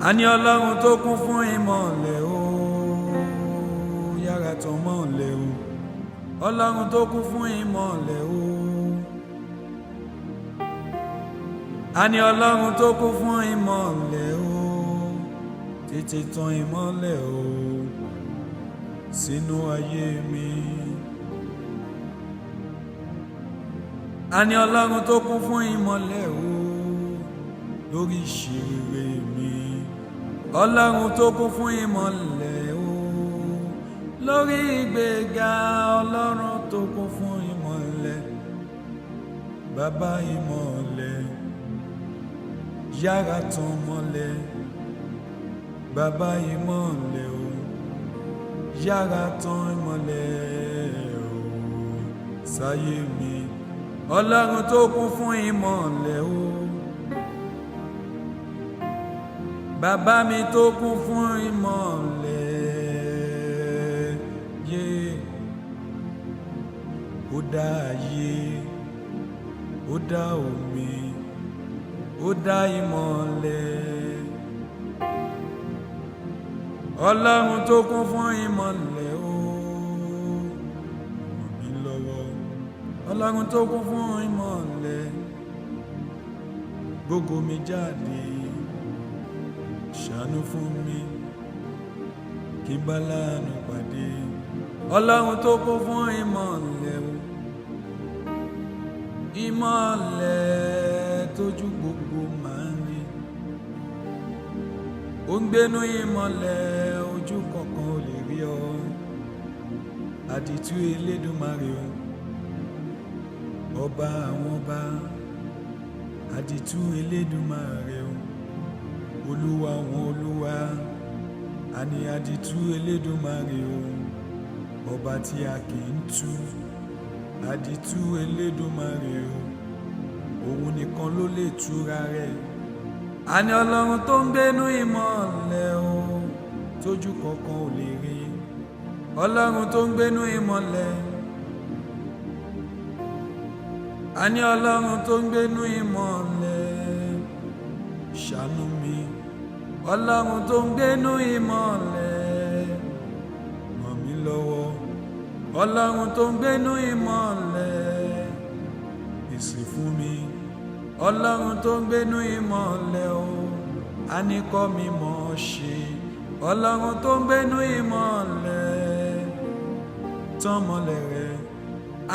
Àní Ọlọ́run tó kún fún ìmọ̀lẹ̀ o, yára tàn mọ́lẹ̀ o. Ọlọ́run tó kún fún ìmọ̀lẹ̀ o. Àní Ọlọ́run tó kún fún ìmọ̀lẹ̀ o, tètè tàn ìmọ̀lẹ̀ o sínú ayé mi. Àní Ọlọ́run tó kún fún ìmọ̀lẹ̀ o lórí ìṣeré mi. Ọlọ́run tó kún fún ìmọ̀lẹ̀ o lórí ìgbéga. Ọlọ́run tó kún fún ìmọ̀lẹ̀, bàbá ìmọ̀lẹ̀, yára tàn mọ́lẹ̀. Bàbá ìmọ̀lẹ̀ o, yára tàn ìmọ̀lẹ̀ o sáyé mi. Ọlọ́run tó kún fún ìmọ̀lẹ̀ o, bàbá mi tó kún fún ìmọ̀lẹ̀ yé. Ó dá ayé, ó dá omi, ó dá ìmọ̀lẹ̀. Ọlọ́run tó kún fún ìmọ̀lẹ̀ o, ràn mí lọ́wọ́. Ọlọ́run tó kún fún ìmọ̀lẹ̀, gbógo mi jáde, ṣàánú fún mi kí n bá láàánú pàdé. Ọlọ́run tó kún fún ìmọ̀lẹ̀ o, ìmọ̀lẹ̀ tójú gbogbo máa ń rí. Ó ń gbénú ìmọ̀lẹ̀, ojú kankan ò lè rí ọ. Àdìtú Elédùmarè o, ọba àwọn ọba. Àdìtú Elédùmarè o, olúwa àwọn olúwa. Àní àdìtú Elédùmarè o, ọba tí a kì í tú. Àdìtú Elédùmarè o, òun nìkan ló lè túra rẹ̀. Àní Ọlọ́run tó ń gbénú ìmọ̀lẹ̀ o, tójú kankan ò lè rí. Ọlọ́run tó ń gbénú ìmọ̀lẹ̀. Àní Ọlọ́run tó ń gbénú ìmọ̀lẹ̀, ṣàánú mi. Ọlọ́run tó ń gbénú ìmọ̀lẹ̀, ràn mí lọ́wọ́. Ọlọ́run tó ń gbénú ìmọ̀lẹ̀, pèsè fún mi. Ọlọ́run tó ń gbénú ìmọ̀lẹ̀ o, àní kọ́ mi mọ̀ ọ́ ṣe. Ọlọ́run tó ń gbénú ìmọ̀lẹ̀, tàn mọ́lẹ̀ rẹ̀.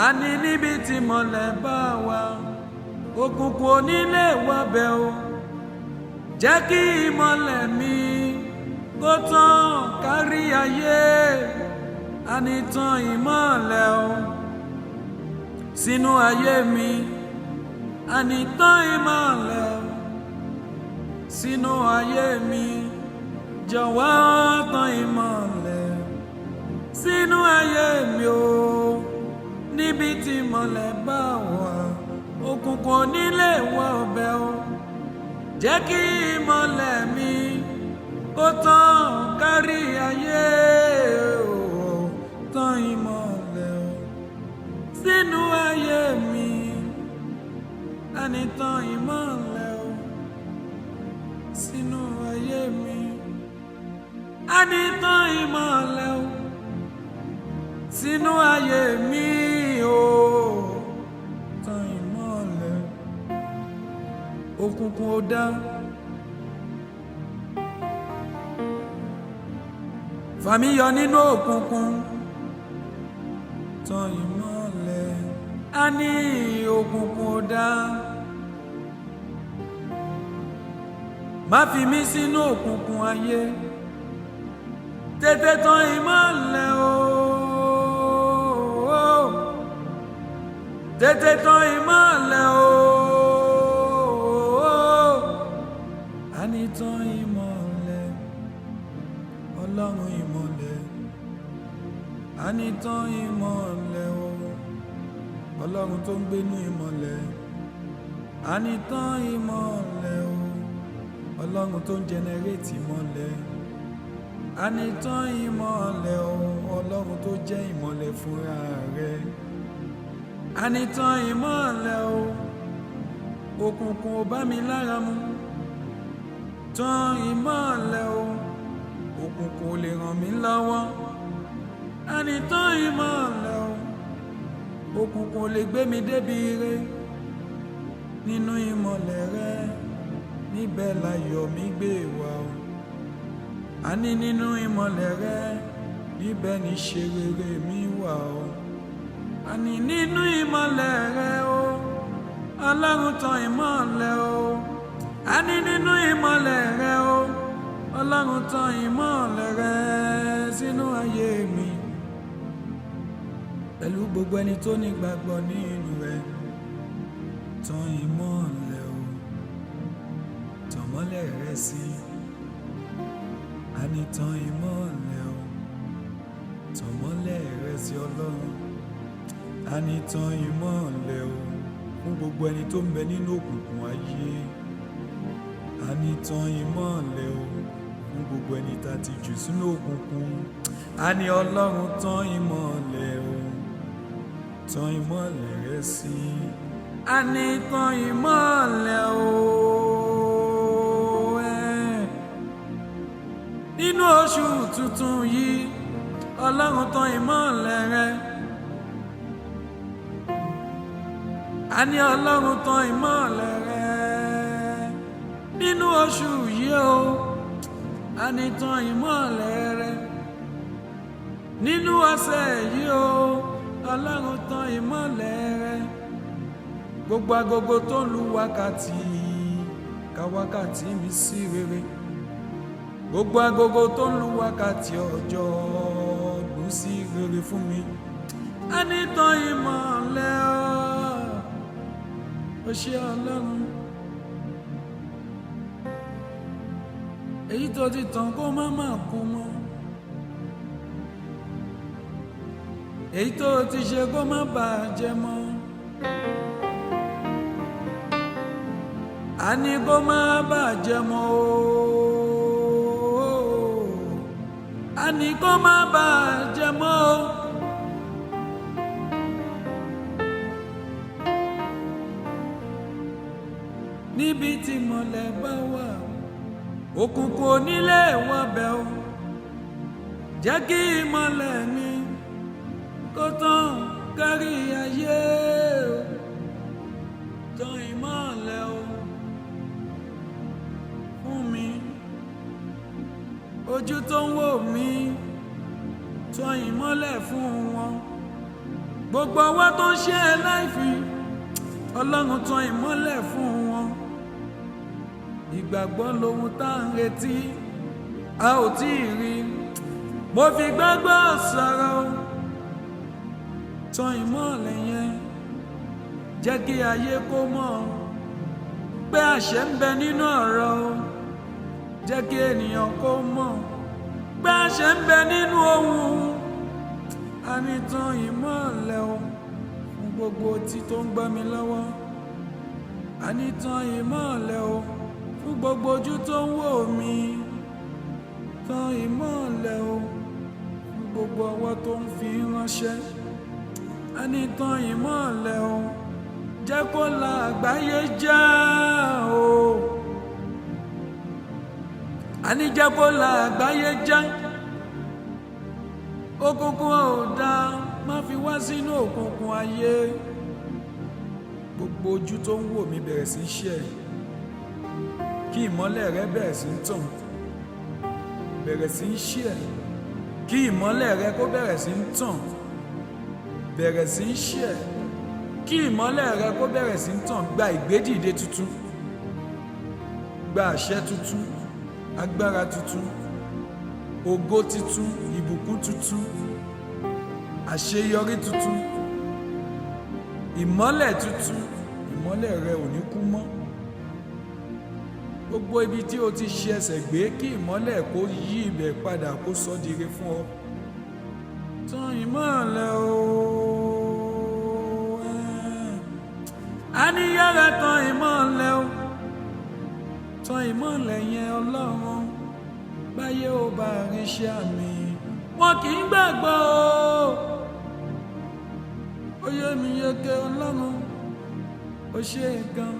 Àní níbi tí mọ́lẹ̀ bá wà, òkùnkùn onílé wà bẹ́ o. Jẹ́ kí ìmọ̀lẹ̀ mi kó tàn kárí ayé. Àní tàn ìmọ̀lẹ̀ o sínú ayé mi. Àní tàn ìmọ̀lẹ̀ o sínú ayé mi. Jọ̀wọ́ tàn ìmọ̀lẹ̀ sínú ayé mi o. Níbi tí ìmọ̀lẹ̀ bá wà, òkùnkùn onílé wà ọbẹ̀ o. Jẹ́ kí ìmọ̀lẹ̀ mi kó tàn kárí ayé o. Tàn ìmọ̀lẹ̀ o sínú ayé mi. Àní tàn ìmọ̀lẹ̀ o sínú ayé mi. Àní tàn ìmọ̀lẹ̀ o sínú ayé mi o. Tàn ìmọ̀lẹ̀. Òkùnkùn ò dá. Fà mí yọ nínú òkùnkùn. Tàn ìmọ̀lẹ̀. Àní òkùnkùn ò dá. Má fi mí sínú òkùnkùn ayé. Tètè tàn ìmọ̀lẹ̀ o. Tètè tàn ìmọ̀lẹ̀ o. Àní tàn ìmọ̀lẹ̀. Ọlọ́run ìmọ̀lẹ̀. Àní tàn ìmọ̀lẹ̀ o. Ọlọ́run tó ń gbénú ìmọ̀lẹ̀. Àní tàn ìmọ̀lẹ̀ o. Ọlọ́run tó ń jẹnẹrétì ìmọ̀lẹ̀. Àní tàn ìmọ̀lẹ̀ o. Ọlọ́run tó jẹ́ ìmọ̀lẹ̀ fúnra rẹ̀. Àní tàn ìmọ̀lẹ̀ o. Òkùnkùn ò bá mi lára mu. Tan ìmọ́lẹ̀ o, òkùnkùn ò lè ràn mí lọ́wọ́. Àní tan ìmọ́lẹ̀ o, òkùnkùn ò lè gbé mi débi ire. Nínú ìmọ́lẹ̀ rẹ, níbẹ̀ láyọ̀ mi gbé wà o. Àní nínú ìmọ́lẹ̀ rẹ, níbẹ̀ ní ṣe rere mi wà o. Àní nínú ìmọ́lẹ̀ rẹ o, Ọlọ́run tan ìmọ́lẹ̀ o. Àní nínú ìmọ́lẹ̀ rẹ o, Ọlọ́run tan ìmọ́lẹ̀ rẹ sínú ayé mi. Pẹ̀lú gbogbo ẹni tó nígbàgbọ́ nínú rẹ, tan ìmọ́lẹ̀ o, tàn mọ́lẹ̀ rẹ sí. Àní tan ìmọ́lẹ̀ o, tàn mọ́lẹ̀ rẹ sí Ọlọ́run. Àní tan ìmọ́lẹ̀ o fún gbogbo ẹni tó ń bẹ nínú òkùnkùn ayé. Àní tan ìmọ́lẹ̀ o fún gbogbo ẹni tá ti jù sínú òkùnkùn. Àní Ọlọ́run tan ìmọ́lẹ̀ o, tan ìmọ́lẹ̀ rẹ sí. Àní tan ìmọ́lẹ̀ o. Nínú oṣù tuntun yìí, Ọlọ́run tan ìmọ́lẹ̀ rẹ. Àní Ọlọ́run tan ìmọ́lẹ̀ rẹ. Nínú oṣù yìí o, àní tan ìmọ́lẹ̀ rẹ. Nínú ọ̀sẹ̀ yìí o, Ọlọ́run tan ìmọ́lẹ̀ rẹ. Gbogbo agogo tó ń lu wákàtí, ka wákàtí mi sí rere. Gbogbo agogo tó ń lu wákàtí ọjọ́, lù sí rere fún mi. Àní tan ìmọ́lẹ̀ o, o ṣé Ọlọ́run. Èyí tó ti tàn kó má má kú mọ́. Èyí tó ti ṣe kó má bàjẹ́ mọ́. Àní kó má bàjẹ́ mọ́ o. Àní kó má bàjẹ́ mọ́ o. Níbi tí mọ́lẹ̀ bá wà, òkùnkùn onílé wọ bẹ̀ o. Jẹ́ kí ìmọ́lẹ̀ mi kó tàn kárí ayé o. Tan ìmọ́lẹ̀ o fún mi. Ojú tó ń wò mí, tan ìmọ́lẹ̀ fún wọn. Gbogbo ọwọ́ tó ń ṣe é láìfi, Ọlọ́run tan ìmọ́lẹ̀ fún wọn. Ìgbàgbọ́ lohun tá à ń retí, a ò tí ì rí. Mo fi gbàgbọ́ sọ̀rọ̀ o. Tan ìmọ́lẹ̀ yẹn, jẹ́ kí ayé kó mọ̀ pé àṣẹ ń bẹ nínú ọ̀rọ̀ o. Jẹ́ kí ènìyàn kó mọ̀ pé àṣẹ ń bẹ nínú ohùn. Àní tan ìmọ́lẹ̀ o fún gbogbo etí tó ń gbọ́ mi lọ́wọ́. Àní tan ìmọ́lẹ̀ o fún gbogbo ojú tó ń wò mí. Tan ìmọ́lẹ̀ o fún gbogbo ọwọ́ tó ń fi ránṣẹ́. Àní tan ìmọ́lẹ̀ o, jẹ́ kó la àgbáyé já o. Àní jẹ́ kó la àgbáyé já. Òkùnkùn ò dáa, má fi wá sínú òkùnkùn ayé. Gbogbo ojú tó ń wò mí bẹ̀rẹ̀ sí í ṣe, kí ìmọ́lẹ̀ rẹ bẹ̀rẹ̀ sí í tàn, bẹ̀rẹ̀ sí í ṣe, kí ìmọ́lẹ̀ rẹ kó bẹ̀rẹ̀ sí í tàn, bẹ̀rẹ̀ sí í ṣe, kí ìmọ́lẹ̀ rẹ kó bẹ̀rẹ̀ sí í tàn. Gba ìgbédìde tuntun, gba àṣẹ tuntun, agbára tuntun, ògo tuntun, ìbùkún tuntun, àṣeyọrí tuntun, ìmọ́lẹ̀ tuntun. Ìmọ́lẹ̀ rẹ ò ní kú mọ́. Gbogbo ibi tí o ti ṣe ẹsẹ̀ gbé, kí ìmọ́lẹ̀ kó yí ibẹ̀ padà, kó sọ di ire fún ọ. Tan ìmọ́lẹ̀ o. Àní yára tan ìmọ́lẹ̀ o. Tan ìmọ́lẹ̀ yẹn Ọlọ́run. Báyé ò bá rí iṣẹ́ àmì, wọn kì í gbàgbọ́ o. Ó yé mi yeke Ọlọ́run, ó ṣe gan.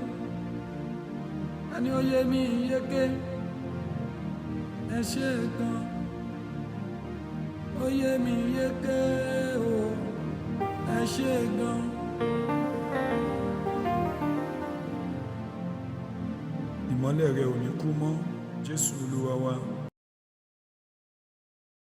Àní ó yé mi yeke. Ẹ ṣé gan, ó yé mi yéké o, ẹ ṣé gan. Ìmọ́lẹ̀ rẹ ò ní kú mọ́, Jésù Olúwa wa.